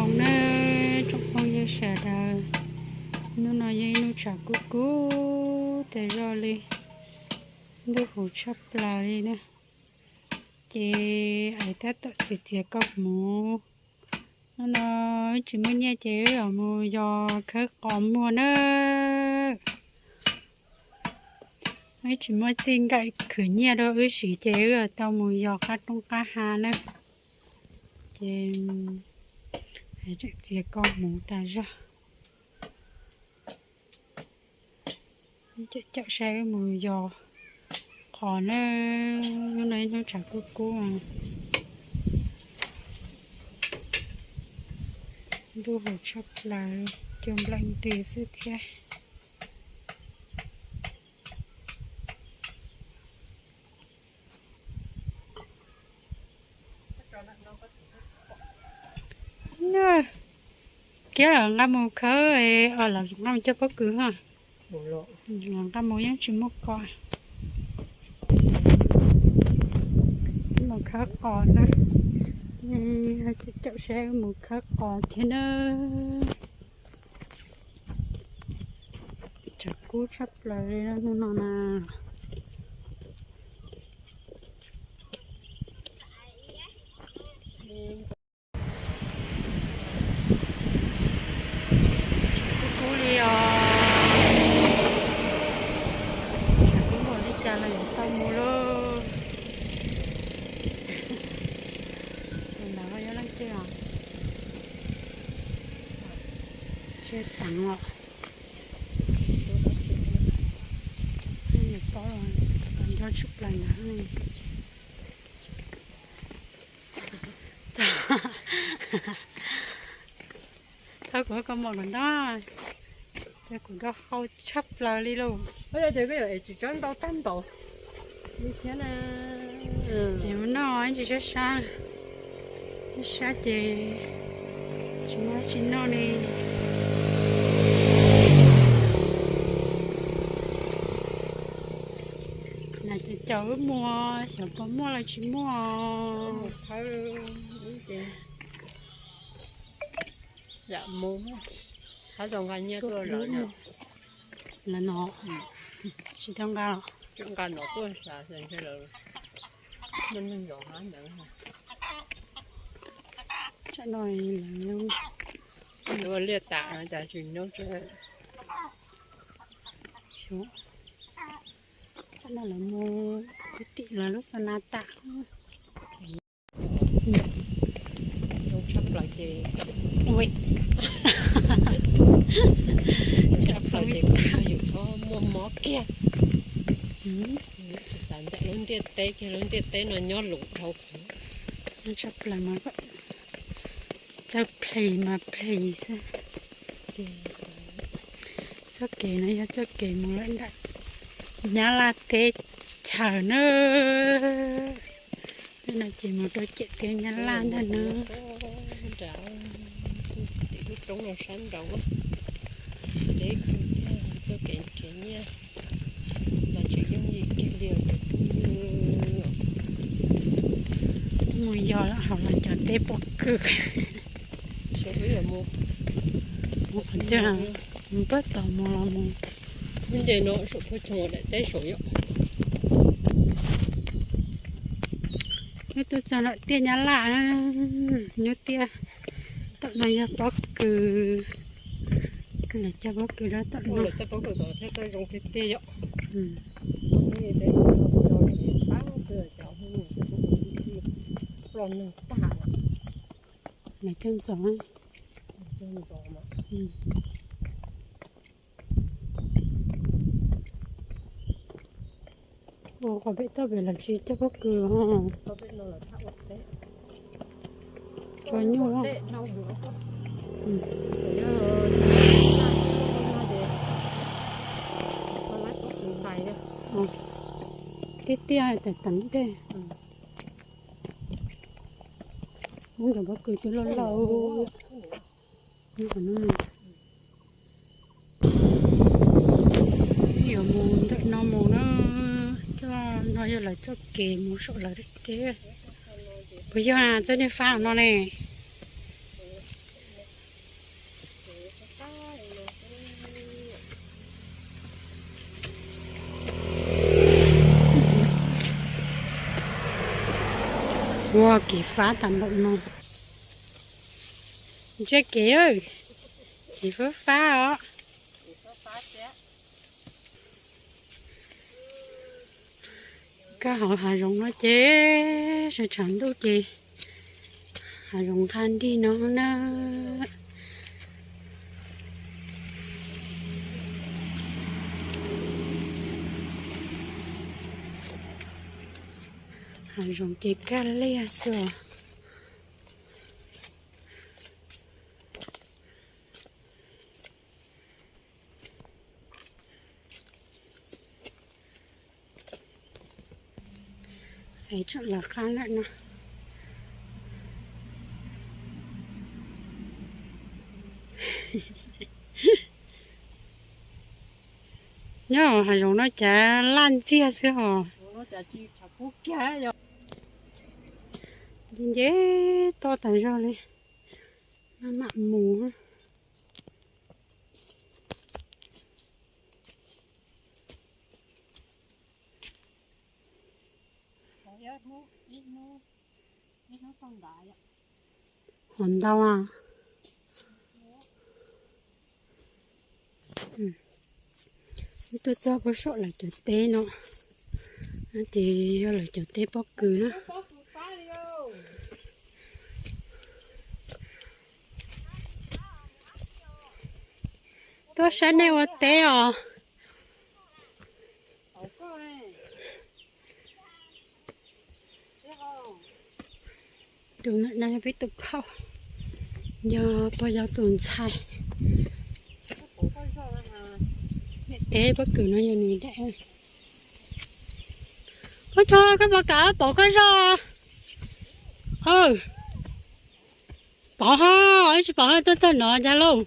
Nawb tsoom phooj ywg sawv daws, hnub no yog ib hnub tshav kub kub tas zog li, ntuj huv tshaj plaws li na. Ces es tab tom txiav txiav koj hmuv. Hnub no wb tsis muaj nyiaj ces wb yuav mus yos khawb qos muag na. Wb tsis muaj txij nkawm khwv nyiaj rau wb siv ces wb yuav tau mus yos qab roob qab hav na. Ces es tseem txiav koj hmuv tas zog. Caum caum saib wb mus yos qos na. Hnub no ib hnub tshav kub kub, ntuj huv tshaj plaws, cua nplaim ntws xwb thiab. Kiag lawm nqa mus khawb, os lawv nqa mus coj pob kws ha. Nqa mus yeej tsis muaj koj. Mus khawb qos na. Caum saib mus khawb qos thiab na. Tshav kub tshaj plaws li hnub no na. Tshav kub kub li os. Tshav kub npaum li cas los yuav tau mus lauj. Tus ntawd yog leej twg os? Tsis teev os. Nco tshaj plaws ntawd. Thov kuv koj mom kom ntog, ces kuv do hau tshaj plaws li lauj. Ces koj yuav es tsis tsob ntau tag npaum li thiab na. Ces mus noj ib ntsis sab sab, sab sab ces tsis muaj tsis noj li. Nas ces caum wb mus, xyov puas muaj los tsis muaj. Yam mus, qab tau nqa nyiaj tuaj lawm no. Lawv no, tsis tau nqa los. Nqa no tuaj xav ntshe lawv muaj neeg zov hab ntawd. Tsam no lawv ua liaj tas no cas tsis nyob tsev. Xyov, tsam no lawv mus tim lawv lub xa na tas. Zoo tshaj plaws ces, tshaj plaws ces kom yus txhob muaj mob kiag. Tsis xav ncaim lub ntiaj teb kiag, lub ntiaj teb no nyob luv dhau. Tshaj plaws mas txawj plis mas plis xwb. Txoj kev no yog txoj kev mus lawm nram Nyab Laj teb chaws na. Tej no ces mus rau ciam teb Nyab Laj ntag na. Tim lub roob no sab nraud, deb kawg thiab, txoj kev nrhiav nyiaj mas tsis yooj yim kiag li os cov phooj ywg. Mus yos hauv lawv cov teb pob kws. Mus qhov twg, mus pab tom mus los mus. Nce no saum Phuj Choo daim teb saum yom. Nyob tuaj txog lawm tiaj Nyab Laj, nyob tiaj tom no yog pob kws. Lawv cog pob kws rau tom no. Lawv cog pob kws tom thiaj tau zoo tiag tiag yom. Ploj neeg tag. Lawv cog ntxoov. Ua qhov pem toj pem lawv tsis cog pob kws ho. Tso nyuj. Tiaj tiaj hais tias teev dej. Muab cov pob kws twb loj loj. Yuav mus ntawm no mus na, txoj no yog lawv txoj kev mus saum lawv daim teb. Puas yog txoj niag fab no ne? Ua kev fab tas npaum no. Ntsia kev, kev fab fab os. Koj hauv hav zoov no ces sawv tshav ntuj ces hav zoov nqag nrig no na. Hav zoov ces kaj liaj xwb os. Es tseem lawv qab lawm no. Nyob hav zoov no cas laj ntxiag xwb os. Nce nce toj tas zog li, maj mam mus. Hov ntau a. Tuaj txog puag saum lawv cov teb no, ces yog lawv cov teb pob kws na. Tuaj saib nej ua teb os. Tus no yog peb tus phauj, yog puag yog tus ntxhais. Teb pob kws no yog nws daim. Ub, tso koj puas kam pov koj zog? Pov ho, ib tsis pov ho tuaj txog no cas lauj.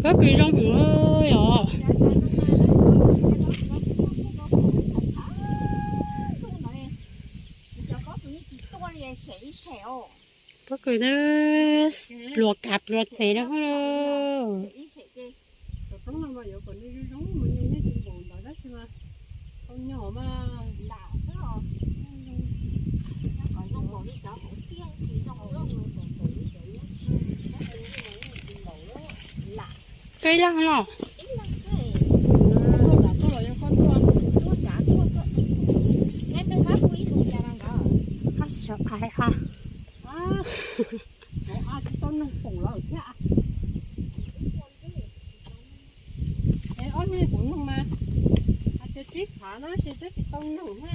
Pob kws zoo heev os. Pob kws pluas kav pluas tsev na. Koj ib leeg los? Ab, xyov ai a. Tsis tau noog pum lawm thiab. Es ob hnub kuv noog mas hais tias tsib phav na, ces twb tsis tau noog na.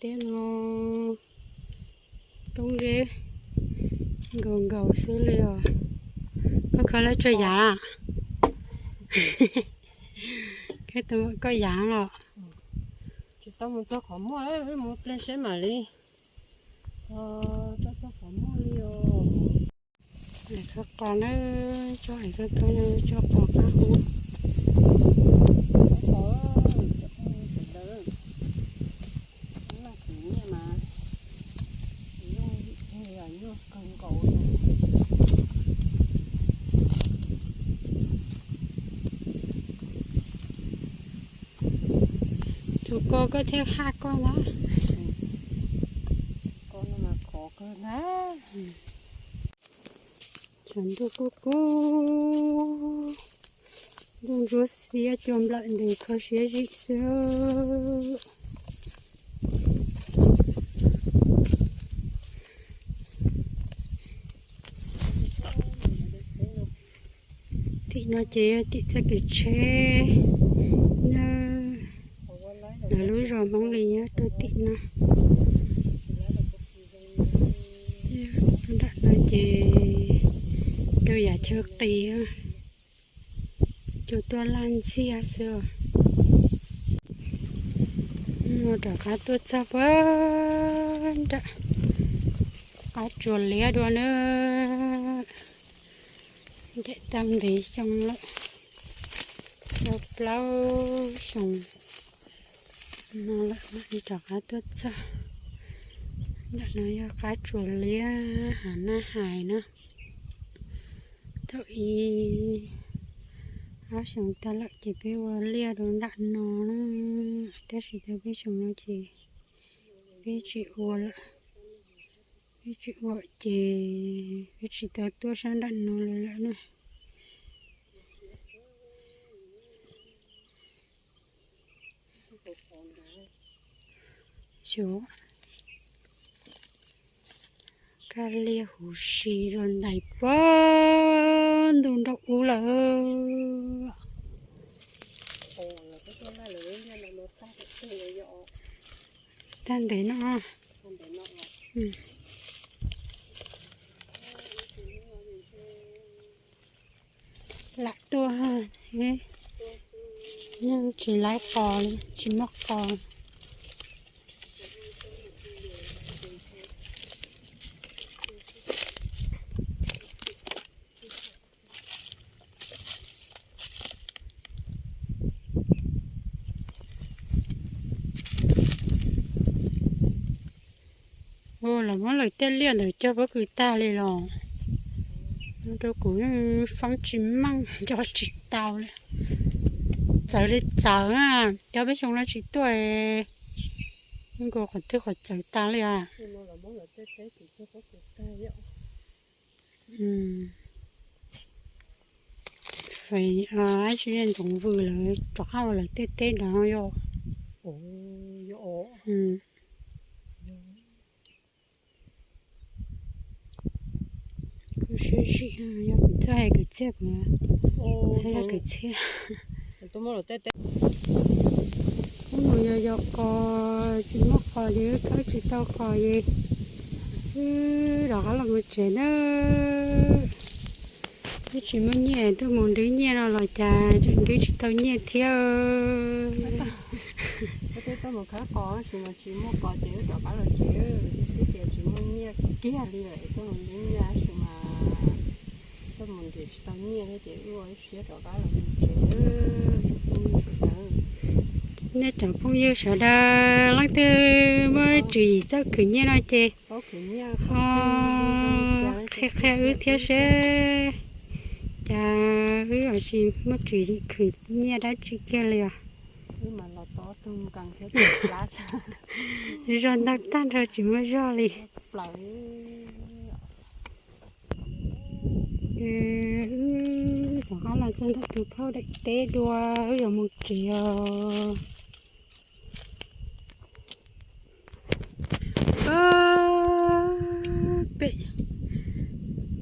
Teb no roob zeb nkaus nkaus xwb li os. Koj khaws lawv tso yav. Koj yav los? Tsis tau mus txog qhov muaj, mus pliag seb mam li txog qhov muaj li os. Lawv txog qos na, tso lawv txog qos qab hub. Tus ko koj thiaj haj koj na. Tshav ntuj kub kub, ntuj ntsuab xiab cua nplawm ntes kho siab zim xwb. Tim no ces yog tim txoj kev tsheb na, lawv lub zos Hmoob li nyob rau tim no. Nram no ces rau yav chaw qis, cua tuaj laj ntxiag xwb. Rov qab tuaj txog puag nram qab tsuas liab dua na. Ncaim tau ntev xyoo lawm, tau plaub xyoo no lawm mam li rov qab tuaj txog. Nram no yog qab tsuas liab Hav Naj Hais na. Thaum ub ob xyoos tag lawm ces peb ua liaj rau nram no na, tab sis tau peb xyoo no ces peb tsis ua lawm. Peb tsis ua ces peb tsis tau tuaj sab nram no lawm lawm na. Xyov, kab liag huv si rau ntais puag ntuj nraum ub lawm. Tag ntev no. Lam tuaj, yeej tsis laib qos li, tsis muaj qos. Ua los muab lawv tej liaj ntawd cog pob kws tag li los, rau kuv yeej foob tsis meej, nco tsis tau li. Txawv li txawv na, cov peb xyoo no tsis tuaj, nkaus qhov twg qhov txawv tas li as. Feem ib tsi ntxoov vwm lawv rov qab ua lawv tej teb nrad yom. Kuv siab zim, yog kuv txawj hais kwv txhiaj kuv hais kwv txhiaj. Ub, mus yos yos qos, tsis muaj qos ces wb khawb tsis tau qos ces wb rov qab los mus tsev na. Twb tsis muaj nyiaj, tuaj mus nrhiav nyiaj no los cas tseem nrhiav tsis tau nyiaj thiab. Twb tuaj mus khawb qos tab sis mas tsis muaj qos ces wb rov qab los tsev, twb tias tsis muaj nyiaj kiag li lawm es tuaj mus nrhiav nyiaj tab sis mas tuaj mus nrhiav tsis tau nyiaj thiab ces wb ua ib siab rov qab los mus tsev. Nej cov phooj ywg sawv daws leej twg muaj tswv yim txawj khwv nyiaj no ces ho qhia qhia wb thiab seb cas wb yuav tsis muaj tswv yim khwv nyiaj dab tsi kiag li os. Zog ntau tag nrho tsis muaj zog li. Wb rov qab los txog ntawm tus phauj daim teb dua, wb yuav mus tsev os. Pem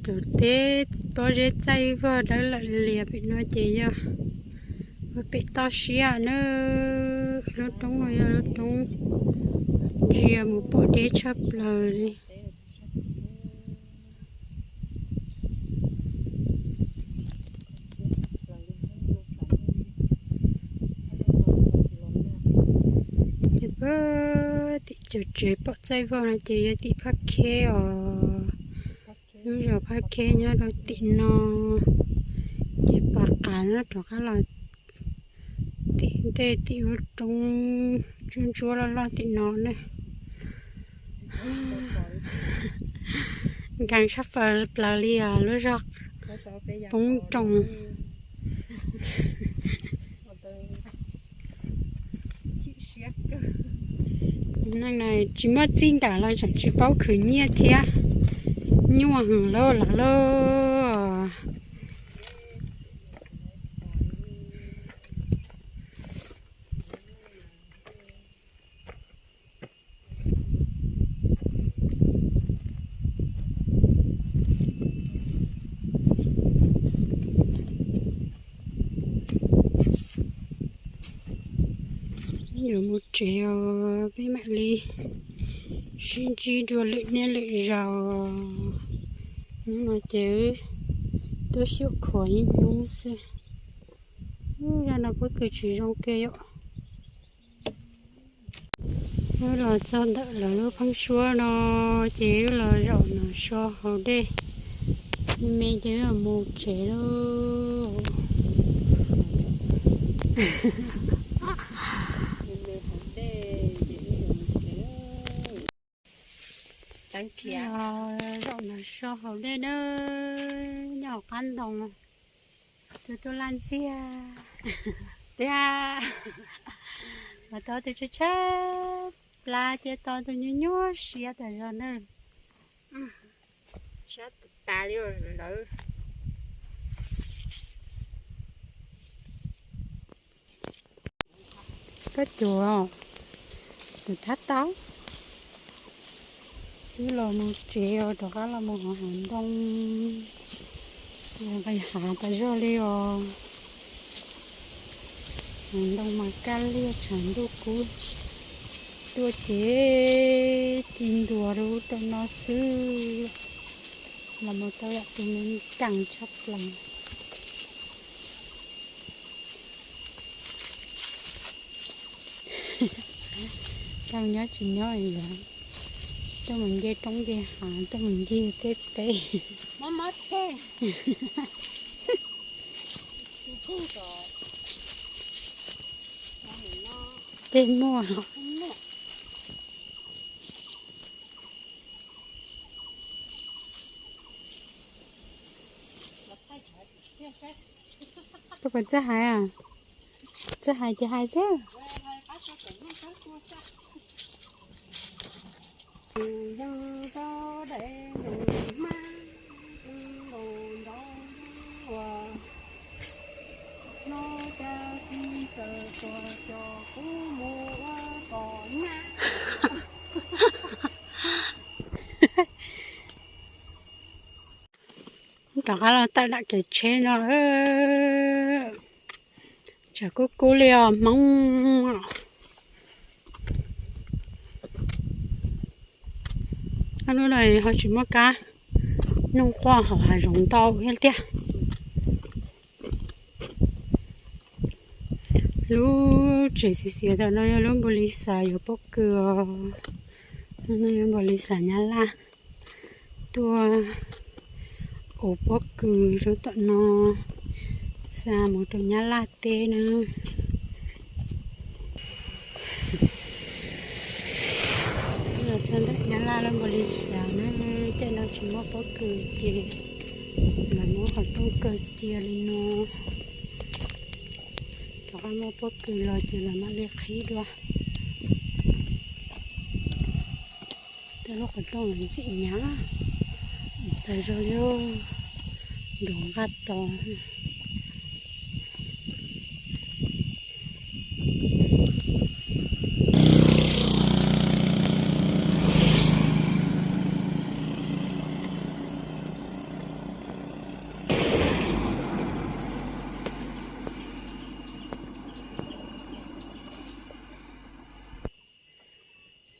cov teb pob zeb txaij vog dawb lawm lias pem no ces yog pem toj siab na. Lub roob no yog lub roob ntsia mus pom deb tshaj plaws li. Tim cov tsev pom txaij vog no ces yog tim Phaj Kheb os. Lub zos Phaj Kheb nyob rau tim no, ces pas qav nyob rov qab los tim ntej tim lub roob ntsuab ntsuab loj loj tim no na. Nkees tshaj plaws li os, lub zog poob nroos. Neej no tsis muaj txij nkawm los tseem tsis paub khwv nyiaj thiab, nyuaj heev lauj lawm lauj. Yuav mus tsev os, peb mam li sib ntsib dua lwm hnub lwm zaus. Hnub no ces wb tuaj xyuam khuav ib hnub xwb. Zaj no pob kws tsis zoo kiag yom. Wb los txog ntawm lawv lub pheeb suab no, ces wb los zaum no so haus dej, me me ces wb mus tsev lauj. Zaum no so haus dej na, nyob hauv qab ntoo, tus tub laj ntxiag tiag, los tau tus tshab tshab plab thiab tau tus nyuaj nyuaj siab tas zog na. Sab tas li lawm. Koj cuav, tus thab tau. Wb los mus tsev os, rov qab los mus hauv hav ntoo. Nqis hav tas zog li os. Hav ntoo mas kaj liaj tshav ntuj kub tuaj ces ci ntuas rau rau no xwb. Los mus tau yam tus me nkees tshaj plaws. Tau nyob tsis nyob yog tuaj mus nce roob nce hav, tuaj mus ncig tej teb. Tej muaj. Koj puas txawj hais? Txawj hais ces hais xwb. Rov qab los tawm nram kev tsheb no, tshav kub kub li os Hmoob. Ob hnub no ho tsis muaj kab noog quaj hauv hav zoov ntau thiab tiag. Lub tsev xiav xiav ntawm no yog lub npau lis xav yuav pob kws os. No yog npau lis xav Nyab Laj tuaj ua pob kws rau tom no xa mus rau Nyab Laj teb na. Los txog ntawm Nyab Laj lub npau lis xav na, caij no tsis muaj pob kws ces lawv muab qhov rooj kaw cia li no. Rov qab muaj pob kws los ces lawv mam li qhib dua. Tej lub qhov rooj ntxim hnyav tas zog li, nrov nqaj to.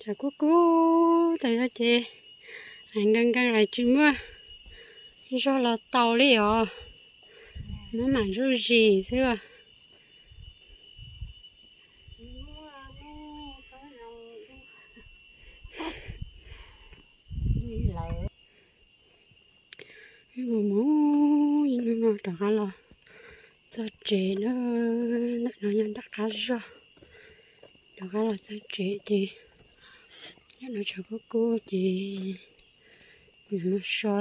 Tshav kub kub tas zog ces nkees nkees es tsis muaj zog los tau li os. Maj mam zuj zus xwb. Wb mus mus ib hnub no rov qab los txog tsev na, ntawm no yog nram qab zog. Rov qab los txog tsev ces nyob no tshav kub kub ces nyob no so.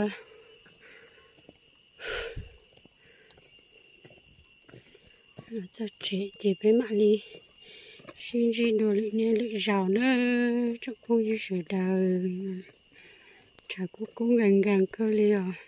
Los txog tsev ces peb mam li sib ntsib dua lwm hnub lwm zaus na tsoom phooj ywg sawv daws. Tshav kub kub nkees nkees kawg li os.